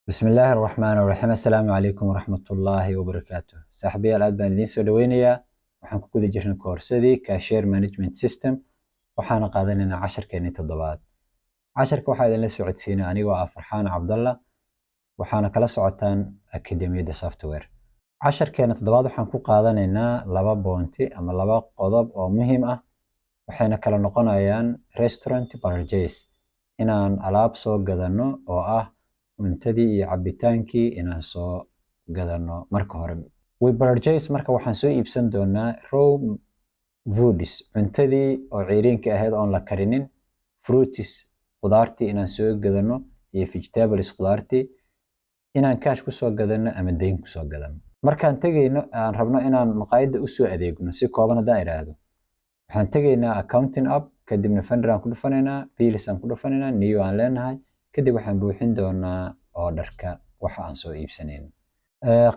Bismi illaahi araxmaan araxiim. Assalaamu calaykum waraxmatullaahi wabarakaatuh. Saaxiibayaal, aad baan idiin soo dhaweynayaa. Waxaan ku guda jirnay koorsadii Cashier Management System, waxaana qaadanaynaa casharkeenii toddobaad. Casharka waxaa idinla socodsiinaya anigoo ah Farxaan Cabdalla, waxaana kala socotaan Akademiyadda Software. Casharkeena toddobaad waxaan ku qaadanaynaa laba point ama laba qodob oo muhiim ah, waxayna kala noqonayaan restaurant purchase, inaan alaab soo gadano oo ah cuntadii iyo cabitaankii inaan soo gadano. Marka hore we purchase, marka waxaan soo iibsan doonaa raw foods, cuntadii oo ceyriinka ahayd oon la karinin, fruits, khudaartii inaan soo gadano, iyo vegetables, khudaartii inaan cash kusoo gadano ama deyn kusoo gadano. Markaan tegayno aan rabno inaan maqaayadda usoo adeegno, si kooban haddaan idhaahdo, waxaan tegaynaa accounting app, kadibna vendor aan ku dhufanaynaa, bills aan ku dhufanaynaa, new aan leenahay, kadib waxaan buuxin doonaa orderka waxa aan soo iibsanayno.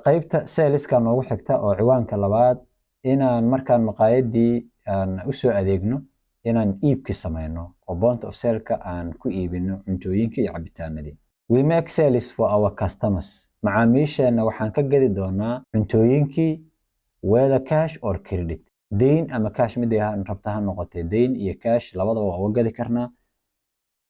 Qaybta saleska noogu xigta oo ciwaanka labaad, inaan markaan maqaayaddii aan usoo adeegno inaan iibki samayno oo point of sale-ka aan ku iibino cuntooyinka iyo cabitaanadii. We make sales for our customers, macaamiisheena waxaan ka gadi doonaa cuntooyinkii, whether cash or credit, deyn ama cash midday rabta ha noqotee, deyn iyo cash labadaba waa uga gadi karnaa.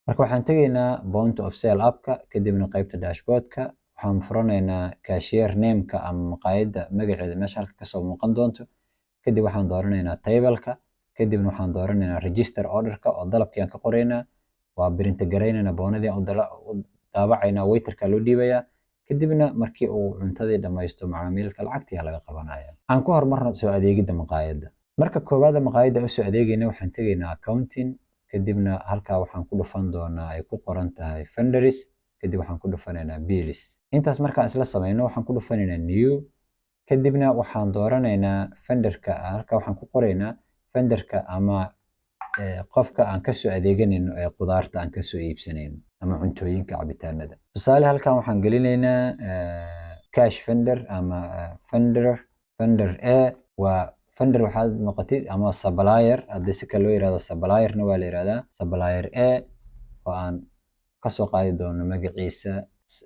Marka waxaan tegaynaa point of sale appka, kadibna qaybta dashboardka waxaan furanaynaa cashier nameka ama maqaayadda magaceeda meesha halka kasoo muuqan doonto. Kadib waxaan dooranaynaa tableka, kadibna waxaan dooranaynaa register orderka oo dalabkii aan ka qoraynaa, waa print garaynaynaa, boonadii aan u daabacaynaa, waiterka loo dhiibayaa, kadibna markii uu cuntadii dhammaysto macaamiilka lacagtii laga qabanaya. Aan ku horumarno soo adeegidda maqaayadda. Marka koowaad maqaayadda usoo adeegayna, waxaan tegaynaa accounting, kadibna halkaa waxaan ku dhufan doonaa ay ku qoran tahay vendors, kadib waxaan ku dhufanaynaa bills. Intaas markaan isla samayno, waxaan ku dhufanaynaa new, kadibna waxaan dooranaynaa vendorka. Halka waxaan ku qoraynaa vendorka ama qofka aan kasoo adeeganayno ee qudaarta aan kasoo iibsanayno ama cuntooyinka, cabitaanada. Tusaale, halkan waxaan gelinaynaa cash vendor ama vendor A. Waa vendor waxaad noqotid ama supplier, haddii si kale loo yirahdo supplierna waa la yirahdaa. Supplier A oo aan kasoo qaadi doono magaciisa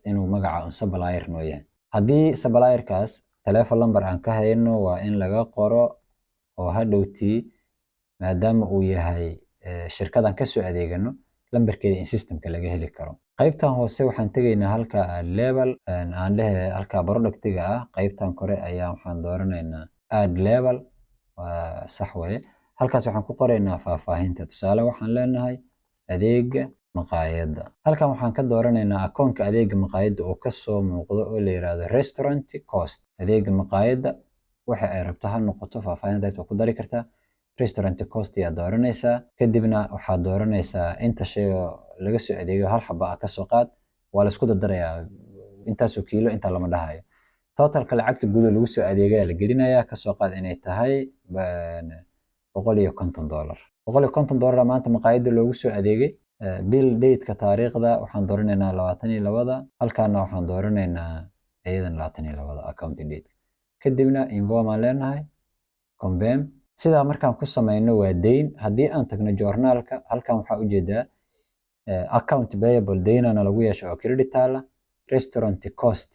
inuu magaca un supplier noo yahay. Haddii supplierkaas telephone number aan ka hayno, waa in laga qoro oo hadhowtii maadaama uu yahay shirkadan kasoo adeegano, lambarkeeda in systemka laga heli karo. Qaybtan hoose waxaan tegaynaa halka label aan dhehe, halka productiga ah. Qaybtan kore ayaa waxaan dooranaynaa add label, waa sax waye. Halkaas waxaan ku qoraynaa faahfaahinta. Tusaale, waxaan leenahay adeega maqaayadda. Halkan waxaan ka dooranaynaa akoonka adeega maqaayadda oo kasoo muuqdo oo la yiraahdo restaurant cost. Adeega maqaayadda waxa ay rabto ha noqoto, faahfaahinta waa ku dari kartaa. Restaurant cost ayaa dooranaysaa, kadibna waxaad dooranaysaa inta shay oo laga soo adeegayo. Hal xaba ah kasoo qaad, waa la isku dardarayaa, intaasoo kiilo intaa lama dhahayo. Totalka lacagta guud oo lagu soo adeegaya la gelinayaa. Kasoo qaad inay tahay $150. $150 maanta maqaayadda loogu soo adeegay. Bill dateka, taariikhda waxaan dooranaynaa 22-da. Halkaana waxaan dooranaynaa iyadan 22-da accounting date, kadibna confirm aan leenahay, confirm. Sidaa markaan ku samayno, waa deyn. Haddii aan tagno journalka, halkan waxaa ujeedaa account payable, deynana lagu yeesho oo credit taala, restaurant cost,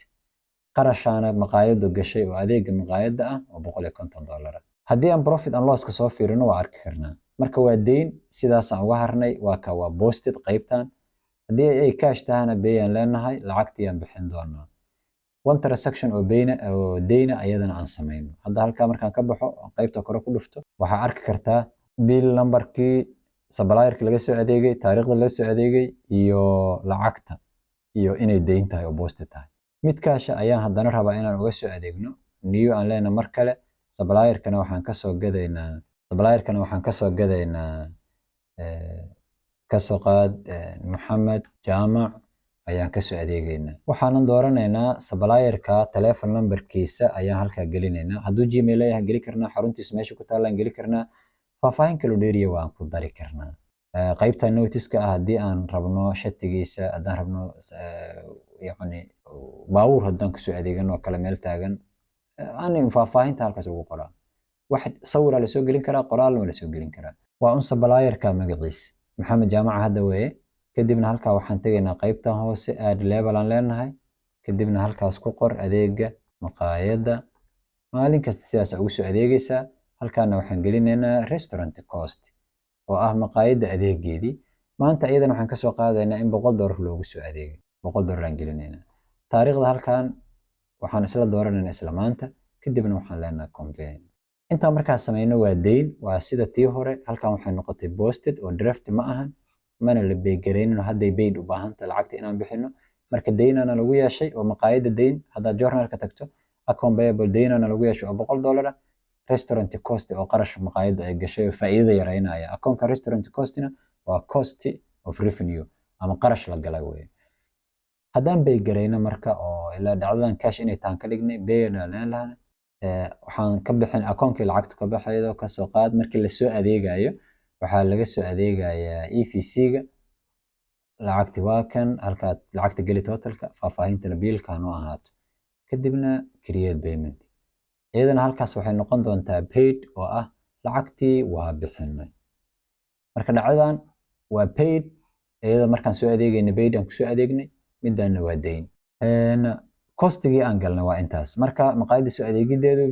qarashaana maqaayadu gashay oo adeega maqaayadda ah oo $150. Haddii aan profit and losska soo fiirino, waa arki karnaa. Marka waa deyn, sidaasaan uga harnay. Waa ka waa posted qaybtan. Haddii ay cash tahana, pay aan leenahay, lacagtii aan bixin doonaa. One transaction oo beyna oo deyna ayadana aan samayno. Hadda halkaa markaan ka baxo, qaybta kore ku dhufto, waxaa arki kartaa bill numberkii supplierka laga soo adeegay, taariikhda laga soo adeegay iyo lacagta iyo inay deyn tahay oo posted tahay. Mid cash ayaan haddana rabaa inaan uga soo adeegno. New aan leenahay mar kale. Supplierkana waxaan kasoo gadaynaa, kasoo qaad Maxamed Jaamac ayaan kasoo adeegaynaa. Waxaanan dooranaynaa supplierka telephone numberkiisa ayaan halkaa gelinaynaa. Hadduu Gmail leeyahay, geli karnaa. Xaruntiisa meesha ku taalaan geli karnaa. Faahfaahin kaloo dheeriya waan ku dari karnaa. Qaybta notiska ah, haddii aan rabno shatigiisa, haddaan rabno yacni baabuur haddaan kasoo adeegano oo kale meel taagan, ani faahfaahinta halkaas ugu qoraa. Wax sawiraa lasoo gelin karaa, qoraalna waa lasoo gelin karaa. Waa un supplierka magaciisa Maxamed Jaamaca hadda weeye. Kadibna halkaa waxaan tegaynaa qaybtan hoose, add label aan leenahay. Kadibna halkaas ku qor adeega maqaayadda. Maalin kasta sidaas ugu soo adeegaysaa. Halkaana waxaan gelinaynaa restaurant cost, oo ah maqaayadda adeegeedii maanta. Iyadana waxaan kasoo qaadaynaa in $100 loogu soo adeegay. $100 aan gelinaynaa. Taariikhda halkan waxaan isla dooranaynaa isla maanta. Kadibna waxaan leenahay confirm. Intaa markaa samayno, waa deyn, waa sida tii hore. Halkan waxay noqotay posted oo draft ma ahan, mana la pay garaynin. Hadday paid u baahanta lacagta inaan bixino. Marka deynana lagu yeeshay oo maqaayadda deyn. Haddaad journalka tagto, account payable deynana lagu yeeshay oo $100 ah. Restaurant cost oo qarash maqaayadda ay gashay oo faa'iidada yareynaya. Akoonka restaurant costina waa cost of revenue ama qarash la galay weye. Haddaan pay garayno marka, oo ilaa dhacdadan cash inay tahan ka dhignay, pay lahana, waxaan ka bixin akoonkii lacagtu ka baxaydo. Kasoo qaad markii lasoo adeegayo, waxaa laga soo adeegayaa EVC-ga. Lacagti waa kan halkaad lacagta geli, totalka, faahfaahintana biilka hanoo ahaato. Kadibna create payment. Iyadana halkaas waxay noqon doontaa paid, oo ah lacagtii waa bixinay. Marka dhacdadan waa paid iyada. Markaan soo adeegayna paid aan kusoo adeegnay, midaana waa deyn. Costigii aan galnay waa intaas. Marka maqaayadda soo adeegideedu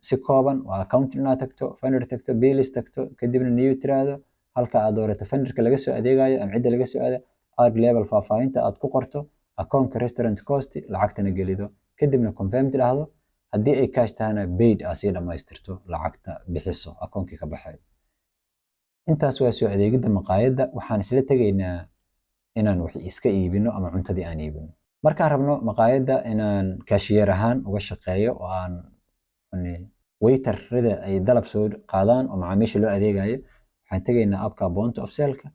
si kooban waa accounting inaad tagto, vendor tagto, bills tagto, kadibna new tiraahdo, halka aad doorato vendorka laga soo adeegayo ama cidda laga soo aado, add label, faahfaahinta aad ku qorto, akoonka restaurant cost, lacagtana gelido, kadibna confirm tidhaahdo. Haddii ay cash tahana, paid aa sii dhammaystirto, lacagta bixiso, akoonkii ka baxay. Intaas waa soo adeegidda maqaayadda. Waxaan isla tegaynaa inaan wax iska iibino ama cuntadii aan iibino. Markaan rabno maqaayadda inaan cashier ahaan uga shaqeeyo oo aan waiterrada ay dalab soo qaadaan oo macaamiisha loo adeegayo, waxaan tegaynaa appka point of sale-ka.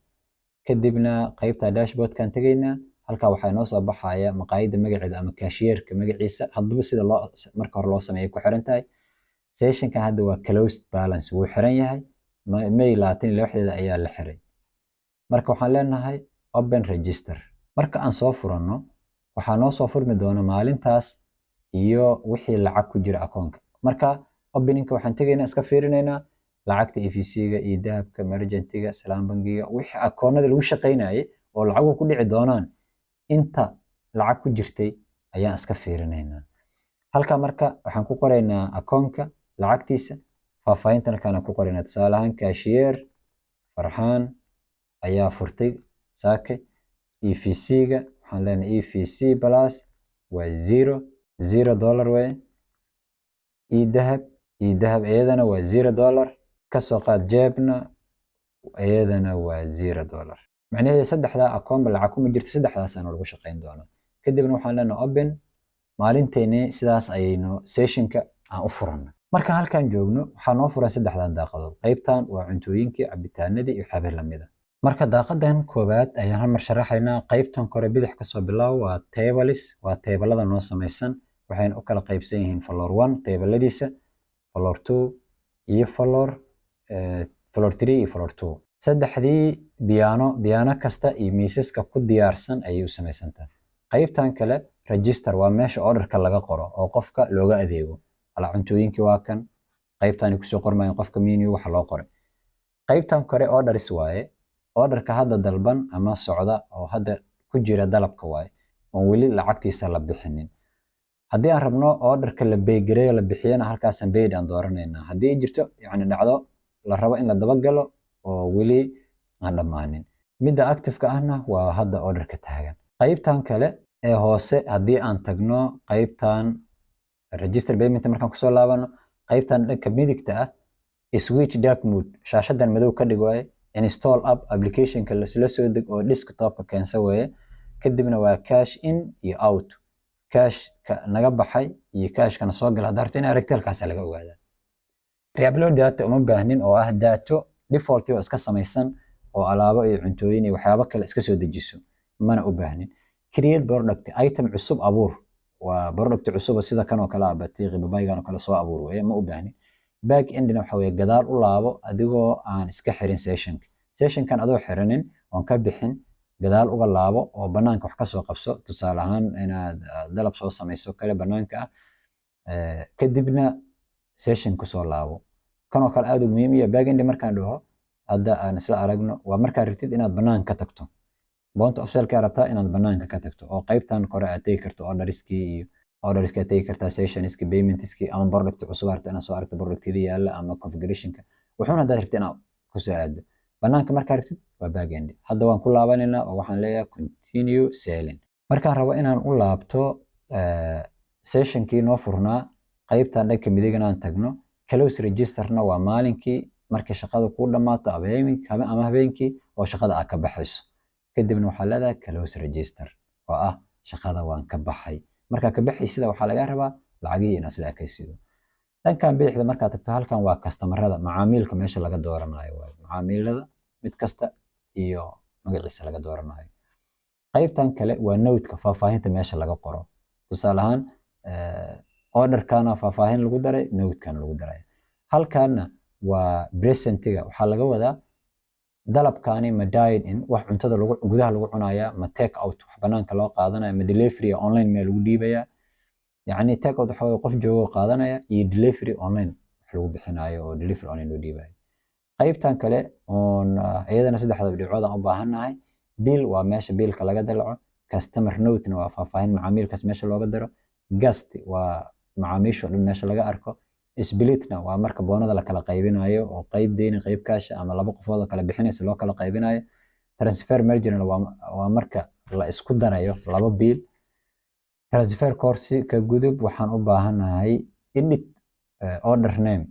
Kadibna qaybta dashboardkaan tegaynaa. Halkaa waxaa inoo soo baxaya maqaayadda magaceeda ama cashierka magaciisa, hadaba sida loo marka hore loo sameeyay ku xiran tahay. Sessionkan hadda waa closed balance, wuu xiran yahay. May 26-deeda ayaa la xiray. Marka waxaan leenahay open register. Marka aan soo furanno, waxaa noo soo furmi doona maalintaas iyo wixii lacag ku jira akoonka. Marka openingka waxaan tegaynaa, iska fiirinaynaa lacagta EVC-ga iyo dahabka, merchantiga, Salaam Bangiga, wixii akoonada lagu shaqaynayay oo lacaguhu ku dhici doonaan, inta lacag ku jirtay ayaan iska fiirinaynaa halka. Marka waxaan ku qoraynaa akoonka lacagtiisa, faahfaahinta halkaan ku qoraynaa. Tusaale ahaan, cashier Farxaan ayaa furtay saake. EVC-ga waxaan leenahay EVC plus waa zero, $0 waye. E dahab, e dahab iyadana waa $0. Kasoo qaad Jeebna, iyadana waa $0. Macnaheedu saddexdaa akoonba lacag kuma jirto, saddexdaasaana lagu shaqayn doonaa. Kadibna waxaan leenahay open. Maalinteeni sidaas ayaynu sessionka aan u furana. Markaan halkan joogno, waxaa noo furan saddexdan daaqadood. Qaybtan waa cuntooyinkii, cabitaanadii iyo waxyaabihii lamida. Marka daaqadan koowaad ayaan hal mar sharaxaynaa. Qaybtan kore bidix kasoo bilaabo waa tables, waa table-ada noo samaysan. Waxayna u kala qaybsan yihiin floor one table-adiisa, floor two iyo floor three iyo floor two. Saddexdii biyaano, biyaano kasta iyo miisaska ku diyaarsan ayay u samaysantahay. Qaybtan kale register, waa meesha orderka laga qoro oo qofka looga adeego. Ala cuntooyinkii waa kan, qaybtani kusoo qormayaan qofka menu waxa loo qoray. Qaybtan kore orders waaye, orderka hadda dalban ama socda oo hadda ku jira dalabka waaye, oon weli lacagtiisa la bixinin. Haddii aan rabno orderka la pay gareeyo, la bixiyana, halkaasaan paid aan dooranaynaa. Haddii ay jirto yacni dhacdo la rabo in la dabagalo oo weli aan dhammaanin. Midda active-ka ahna waa hadda orderka taagan. Qaybtan kale ee hoose haddii aan tagno, qaybtan register payment markaan kusoo laabano, qaybtan dhanka midigta ah switch dark mode, shaashadan madow ka dhig waaye. Install app, applicationka lasla soo deg oo desktopka keensa weeye. Kadibna waa cash in iyo out, cashka naga baxay iyo cashkana soo gala. Haddaa rabto in aragti, halkaasa laga ogaadaa. Reupload data uma baahnin, oo ah data default oo iska samaysan oo alaabo iyo cuntooyin iyo waxyaabo kale iska soo dejiso, mana u baahnin. Create product, item cusub abuur, waa product cusub sida kan oo kale ah, batiiqi babaygan oo kale soo abuur weeye, ma u baahnin. Back endina waxa weeye gadaal u laabo adigoo aan iska xirin sessionka. Sessionkan adoo xirinin oon ka bixin, gadaal uga laabo oo banaanka wax kasoo qabso. Tusaale ahaan, inaad dalab soo samayso kale banaanka ah, kadibna session kusoo laabo. Kan oo kale aad u muhiim iyo back end markaan dhaho, hadda aan isla aragno, waa markaad rabtid inaad banaanka ka tagto. Point of sale-ka rabtaa inaad banaanka ka tagto oo qaybtan kore aad tegi karto, orderskii iyo orderska aad tegi kartaa, sessionski, paymentski, ama product cusub rabta inaad soo aragto, productyada yaalla ama configurationka wuxuuna haddaad rabtid inaad kusoo aado banaanka markaa rabtid, waa backend. Hadda waan ku laabanaynaa oo waxaan leeyahay continue selling. Markaan rabo inaan u laabto sessionkii noo furnaa, qaybtan dhanka midigana aan tagno. Close registerna waa maalinkii markay shaqada kuu dhammaato ama habeenkii oo shaqada aad ka baxayso. Kadibna waxaa leedahay close register oo ah shaqada waan ka baxay. Markaa ka baxaysida, waxaa lagaa rabaa lacagihii inaad isla ekaysido. Dhankan bidixda markaad tagto, halkan waa customerada, macaamiilka meesha laga dooranayo waaye, macaamiilada mid kasta iyo magaciisa laga dooranayo. Qaybtan kale waa note-ka, faahfaahinta meesha laga qoro. Tusaale ahaan, orderkana faahfaahin lagu daray, note-kan lagu daray. Halkanna waa presentiga. Waxaa laga wadaa dalabkani ma dine in, wax cuntada lagu gudaha lagu cunaya, ma take out, wax banaanka loo qaadanaya, ma delivery, online ma lagu dhiibaya. Yacni take out waxa waye qof joogo qaadanaya, iyo delivery, online wax lagu bixinayo oo delivery online loo dhiibayo. Qaybtan kale oon iyadana saddexda dhibcood aan u baahannahay, bill waa meesha biilka laga dalaco, customer note-na waa faahfaahin macaamiilkaas meesha looga daro, guest waa macaamiisha oo dhan meesha laga arko, splitna waa marka boonada la kala qaybinayo oo qayb deyni, qayb kaasha, ama laba qofood oo kala bixinaysa loo kala qaybinayo. Transfer marginal waa marka la isku darayo laba biil. Transfer course ka gudub, waxaan u baahanahay edit order name,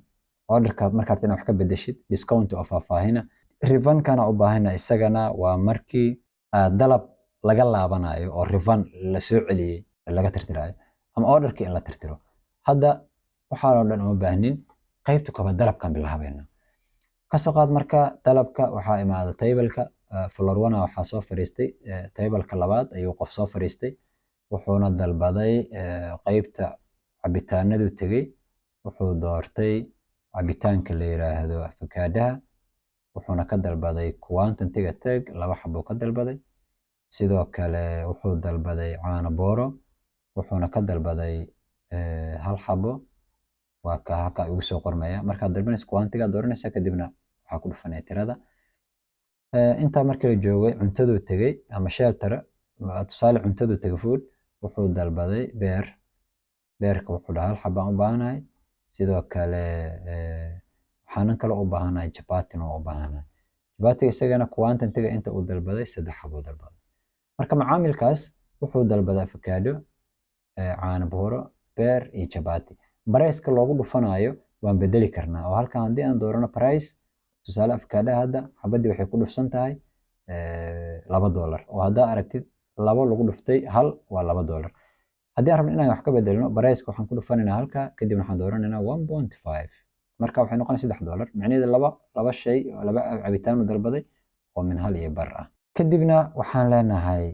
orderka markaad inaad wax ka bedeshid, discount oo faahfaahina. Refundkana u baahana, isagana waa markii dalab laga laabanayo oo refund la soo celiyey laga tirtirayo ama orderkii in la tirtiro. Hadda waxaan oo dhan uma baahnin. Qaybta koobaad, dalabkan bilaabayna. Kasoo qaad marka dalabka waxaa imaada tableka floor one, waxaa soo fadhiistay tableka labaad ayuu qof soo fadhiistay, wuxuuna dalbaday qaybta cabitaanadu tegey, wuxuu doortay cabitaanka la yiraahdo afakaadhaha, wuxuuna ka dalbaday quantity-ga tag laba xabo ka dalbaday. Sidoo kale wuxuu dalbaday caano booro, wuxuuna ka dalbaday hal xabo. Waa ka halkaa igu soo qormaya. Markaad dalbanaysa, quantity-ga dooranaysa, kadibna waxaa ku dhufanaya tirada. Intaa markii la joogay, cuntaduu tegey ama shelter, tusaale cuntaduu tegey, food, wuxuu dalbaday beer. Beerka wuxuu dhahaa hal xabaan u baahanahay. Sidoo kale waxaanan kale u baahanahay jabatina waa u baahanahay. Jabatiga isagana quantity-ga inta uu dalbaday saddex xabuu dalbaday. Marka macaamilkaas wuxuu dalbaday afakaadho, caano booro, beer iyo jabati. Price-ka loogu dhufanayo waan bedeli karnaa oo halkan haddii aan doorano price, tusaale afakaadhaha hadda xabaddii waxay ku dhufsan tahay $2, oo haddaa aragtid labo lagu dhuftay hal waa $2. Haddii aan rabno inaan wax ka bedelno price-ka, waxaan ku dhufanaynaa halka, kadibna waxaan dooranaynaa 1.5. Marka waxay noqonaysaa $3. Micnaheedu laba shay, laba cabitaan u dalbaday oo min hal iyo bar ah. Kadibna waxaan leenahay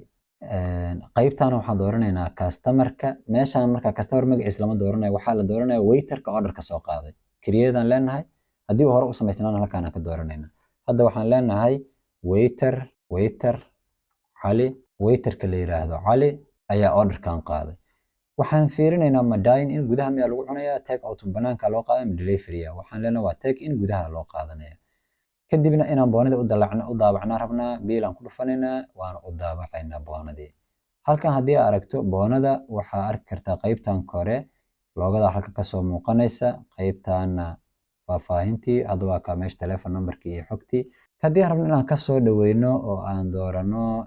qaybtaana waxaan dooranaynaa customerka meeshaan. Marka customer magaciisa lama dooranayo, waxaa la dooranaya waiterka orderka soo qaaday. Create-aan leenahay. Haddii uu hore u samaysnaana, halkaan ka dooranayna. Hadda waxaan leenahay waiter Cali, waiterka la yiraahdo Cali ayaa orderkan qaaday. Waxaan fiirinaynaa ma dine in, gudaha miyaa lagu cunayaa, take out, banaanka loo qaaday, ma delivery. Waxaan leenahay waa take in, gudaha loo qaadanaya. Kadibna inaan boonadii u dalacno, u daabacnaa rabnaa, biil aan ku dhufanaynaa, waana u daabacaynaa boonadii. Halkan haddii aad aragto boonada, waxaa arki kartaa qaybtan kore loogada halka kasoo muuqanaysa, qaybtana faahfaahintii. Hadda waa kaa meesha telephone numberkii iyo xogtii. Haddii aan rabno inaan kasoo dhaweyno oo aan doorano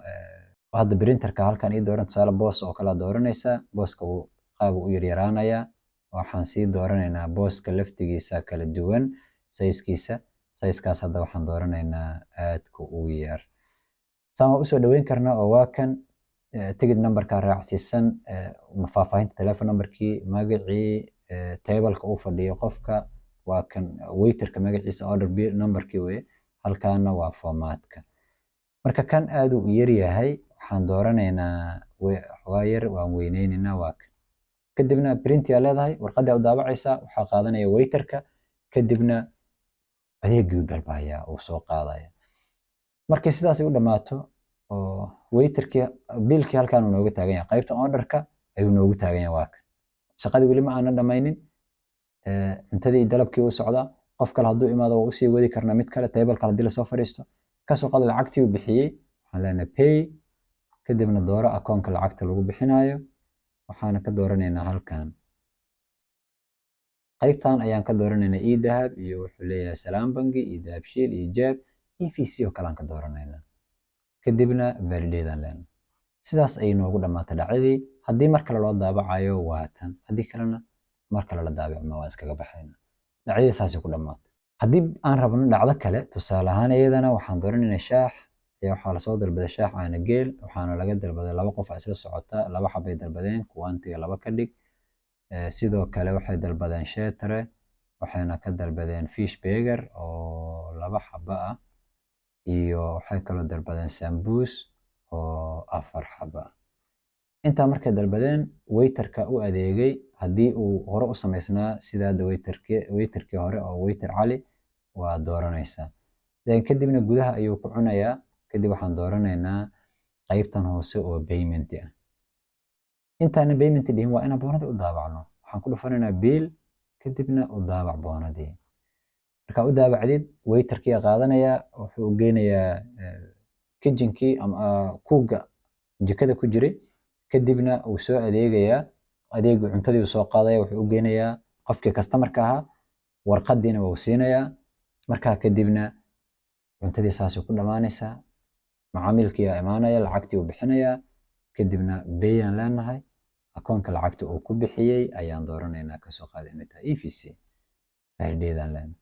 hadda printerka halkan ii dooran, tusaale POS oo kale dooranaysa, POS-ka wuu qaab u yaryaraanayaa. Waxaan sii dooranaynaa POS-ka laftigiisa kala duwan sizekiisa. Sizekaas hadda waxaan dooranaynaa aadka u yar. Saan waa usoo dhaweyn karnaa oo waa kan ticket numberka raacsiisan, faahfaahinta telephone numberkii, magacii, tableka uu fadhiyo qofka, waa kan waiterka magaciisa, order bill numberkii weye. Halkaana waa formatka. Marka kan aad uu yar yahay, waxaan dooranaynaa xogaa yar, waan weyneynaynaa. Waa kan. Kadibna print yaa leedahay, warqaddii u daabacaysaa, waxaa qaadanaya waiterka, kadibna adeegii u dalbaya uu soo qaadaya. Markay sidaas u dhammaato oo waiterkii biilkii halkaan uu nooga taagan yahay, qaybta orderka ayuu noogu taagan yahay, waa kan. Shaqadii weli ma aanan dhammaynin, cuntadii dalabkii u socdaa. Qof kale hadduu imaado, waa usii wadi karnaa mid kale, table kale haddii lasoo fadhiisto. Kasoo qaad lacagtii uu bixiyey, waxaan leenahay pay. Kadibna dooro akoonka lacagta lagu bixinayo. Waxaana ka dooranaynaa halkan, qaybtan ayaan ka dooranaynaa eDahab iyo wuxuu leeyahay Salaam Bangi iyo Dahabshiil iyo Jeeb, EVC oo kale aan ka dooranaynaa. Kadibna validate aan leenahay. Sidaas ayay noogu dhammaatay dhacdadii. Haddii mar kale loo daabacayo waa tan, haddii kalena mar kale la daabacma, waa iskaga baxayna. Dhacdadii saasay ku dhammaatay. Haddii aan rabno dhacdo kale, tusaale ahaan, iyadana waxaan dooranaynaa shaax ayaa waxaa lasoo dalbaday, shaax caano geel. Waxaana laga dalbaday laba qof isla socota, laba xabay dalbadeen, quantity-ga laba ka dhig. Sidoo kale waxay dalbadeen sheetare, waxayna ka dalbadeen fish burger oo laba xabo ah, iyo waxay kaloo dalbadeen sambuus oo afar xabo ah. Intaa markay dalbadeen, waiterka u adeegay haddii uu hore u samaysnaa sida hadda waiterkii hore oo waiter Cali waa dooranaysaa. Then kadibna gudaha ayuu ku cunayaa. Kadib waxaan dooranaynaa qaybtan hoose oo payment ah. Intaana payment dhihin, waa inaan boonadii u daabacno. Waxaan ku dhufanaynaa bill, kadibna u daabac boonadii. Markaa u daabacdid, waiterkii qaadanaya, wuxuu u geynayaa kitchenkii ama kuuga jikada ku jiray. Kadibna uu soo adeegayaa, adeegu cuntadii uu soo qaadaya, wuxuu u geynayaa qofkii customerka ahaa, warqadiina wuu siinayaa. Markaa kadibna cuntadii saasay ku dhammaanaysaa. Macaamilkii yaa imaanaya, lacagtii uu bixinayaa. Kadibna pay aan leenahay. Akoonka lacagta uu ku bixiyey ayaan dooranaynaa, kasoo qaaday inay tahay EVC. Validate aan leenahay.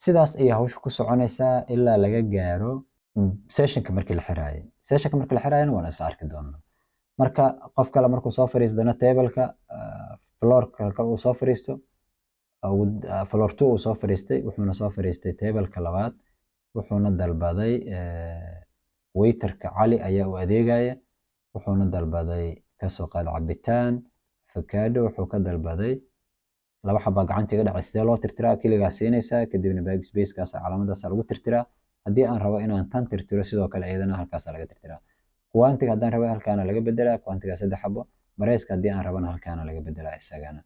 Sidaas ayay hawsha ku soconaysaa ilaa laga gaaro sessionka markii la xiraayay. Sessionka markii la xiraayana waan isla arki doonaa. Marka qof kale markuu soo fariistana tableka, floorka kale uu soo fariisto, floor 2 uu soo fariistay, wuxuuna soo fariistay tableka labaad, wuxuuna dalbaday, waiterka Cali ayaa u adeegaya, wuxuuna dalbaday, kasoo qaad, cabitaan avocado. Wuxuu ka dalbaday laba xabaa. Gacanta iga dhacay, sidee loo tirtiraa? Keligaa siinaysaa, kadibna backspace-kaas calaamadaas lagu tirtiraa. Haddii aan rabo inaan tan tirtiro, sidoo kale iyadana halkaas laga tirtiraa. Quantity-ga haddaan rabo, halkaana laga bedelaa, quantity-ga saddex xabo. Price-ka haddii aan rabana, halkaana laga bedelaa isagana.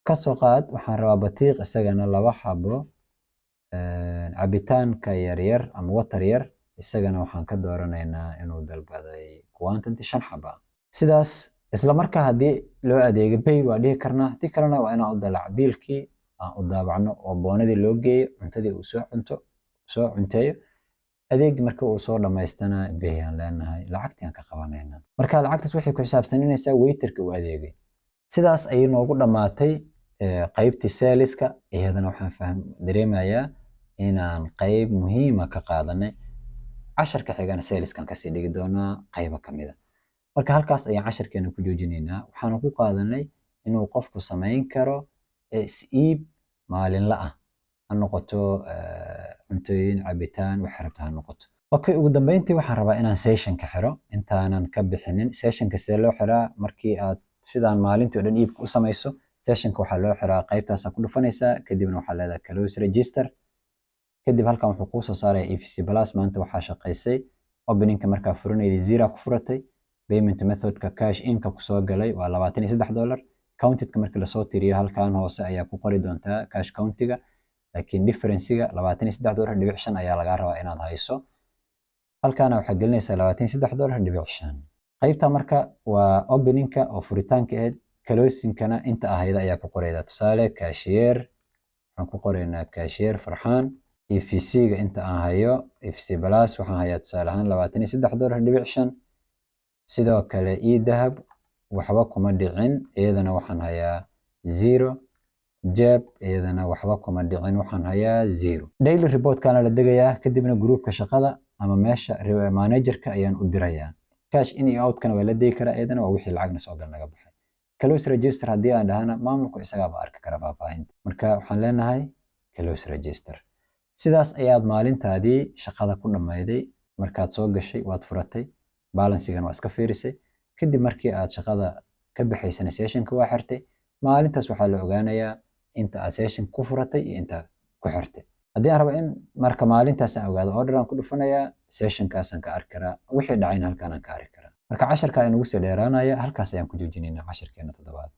Kasoo qaad waxaan rabaa batiiq, isagana laba xabo, cabitaanka yaryar ama water yar, isagana waxaan ka dooranaynaa inuu dalbaday quantity shan xaba. Sidaas isla markaa haddii loo adeego, pay waa dhihi karnaa. Haddii kalena waa inaan u dalac biilkii aan u daabacno oo boonadii loo geeyo, cuntadii uu soo cunto, soo cunteeyo. Adeegi marka uu soo dhamaystana, pay aan leenahay, lacagtii aan ka qabanaynaa. Marka lacagtaas waxay ku xisaabsaninaysaa waiterka uu adeegay. Sidaas ayay noogu dhammaatay qaybtii saleska. Iyadana waxaan dareemayaa inaan qayb muhiima ka qaadanay. Casharka xigana saleskan kasii dhigi doonaa qaybo kamid a. Marka halkaas ayaan casharkeena ku joojinaynaa. Waxaanu ku qaadanay inuu qofku samayn karo is-iib maalinla ah, ha noqoto cuntooyin, cabitaan, waxa rabta ha noqoto. Okay, ugu dambeyntii waxaan rabaa inaan sessionka xiro. Intaanan ka bixinin, sessionka sidee loo xiraa? Markii aad sidaan maalintii oo dhan iibka u samayso, sessionka waxaa loo xiraa qaybtaasaa ku dhufanaysaa. Kadibna waxaa leedahay close register. Kadib halkan wuxuu kuu soo saaraya EVC Plus maanta waxaa shaqaysay. Openingka markaa furanayday zero ku furatay. Payment methodka cash inka kusoo galay waa $23. Countedka markii lasoo tiriyo, halkan hoose ayaa ku qori doontaa cash countiga, laakiin differencega $23.5 ayaa lagaa rabaa inaad hayso. Halkaana waxaa gelinaysaa $23.5. Qaybta marka waa openingka oo furitaanka ahayd. Closingkana inta ahayda ayaa ku qorayda. Tusaale, cashier waxaan ku qoraynaa cashier Farxaan. EVC-ga inta aan hayo, EVC Plus waxaan hayaa tusaale ahaan $23.5. Sidoo kale eDahab waxba kuma dhicin, iyadana waxaan hayaa zero. Jeeb iyadana waxba kuma dhicin, waxaan hayaa zero. Daily reportkana la degayaa, kadibna groupka shaqada ama meesha managerka ayaan u dirayaa. Cash in iyo outkana waa la degi karaa, iyadana waa wixii lacagna soo gal naga baxay. Close register haddii aan dhahana, maamulku isagaaba arki kara faahfaahinta. Marka waxaan leenahay close register. Sidaas ayaad maalintaadii shaqada ku dhammayday. Markaad soo gashay waad furatay, balansigana waa iska fiirisay. Kadib markii aad shaqada ka baxaysana, sessionka waa xirtay. Maalintaas waxaa la ogaanayaa inta aad session ku furatay iyo inta ku xirtay. Haddii aan rabo in marka maalintaas aan ogaado, order aan ku dhufanayaa, sessionkaasaan ka arki karaa. Wixii dhacayna halkaan aan ka arki karaa. Marka casharka inagu sii dheeraanaya, halkaas ayaan ku joojinaynaa casharkeena toddobaad.